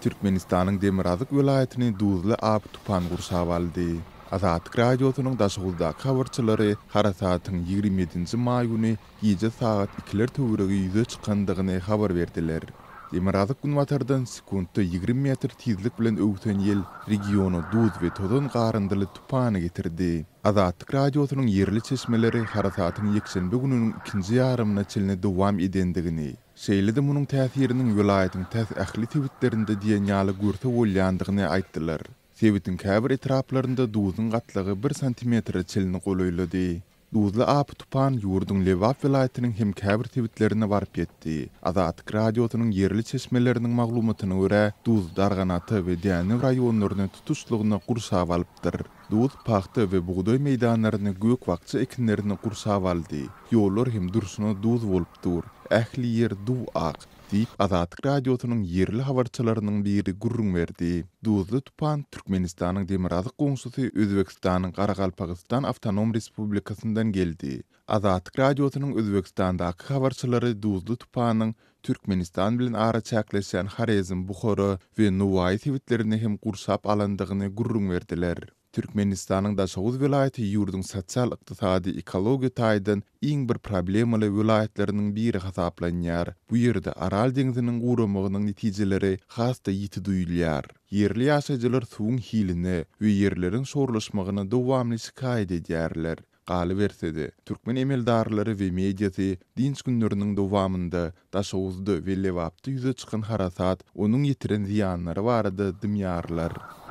Türkmenistanyň demirgazyk welaýatyny duzly apy-tupan gurşap aldy. Azatlyk Radiosynyň Daşoguzdaky habarçylary harasatyň 27 nji maý güni gije sagat ikiler töweregi ýüze çykandygyny habar berdiler. Demirgazyk-günbatardan sekuntda 20 metr tizlik bilen öwsen ýel regiona duz we tozan garyndyly tupany getirdi. Azatlyk Radiosynyň ýerli çeşmeleri harasatyň ýekşenbe gününiň ikinji ýarymyna çenli dowam edendigini, şeýle-de munuň täsiriniň welaýatyň tas ähli sebitlerinde diýen ýaly görse bolýandygyny aýtdylar. Sebitiň käbir etraplarynda duzuň gatlagy bir santimetre çenli golaýlady. Duzly apy-tupan ýurduň Lebap welaýatynyň hem käbir sebitlerine baryp ýetdi. Azatlyk Radiosynyň ýerli çeşmeleriniň maglumatyna görä, duz Darganata we Dänew raýonlaryny tutuşlygyna gurşap alypdyr. Duz pagta we bugdaý meýdanlaryny, gök-bakja ekinlerini gurşap aldy. Ýollar hem durşuna duz bolup dur. Ähli ýer duw-ak. Diýip, Azatlyk Radiosynyň ýerli habarçylarynyň biri gürrüň berdi. Duzly tupan Türkmenistanyň demirgazyk goňşusy Özbegistanyň Garagalpagystan Awtonom Respublikasyndan geldi. Azatlyk Radiosynyň Özbegistandaky habarçylary duzly tupanyň Türkmenistan bilen araçäkleşýän Horezm, Buhara we Nowaýy sebitlerini hem gurşap alandygyny gürrüň berdiler. Türkmenistanyň Daşoguz welaýaty ýurduň sosial-ykdysady, ekologiýa taýdan iň bir problemaly welaýatlarynyň biri hasaplanýar. Bu ýerde Aral deňziniň guramagynyň netijeleri has-da ýiti duýulýar. Ýerli ýaşaýjylar suwuň hiline we ýerleriň şorlaşmagyna dowamly şikaýat edýärler. Galyberse-de, türkmen emeldarlary we mediasy dynç günleriniň dowamynda Daşoguzda we Lebapda ýüze çykan harasat, onuň ýetiren zyýanlary barada dymýarlar.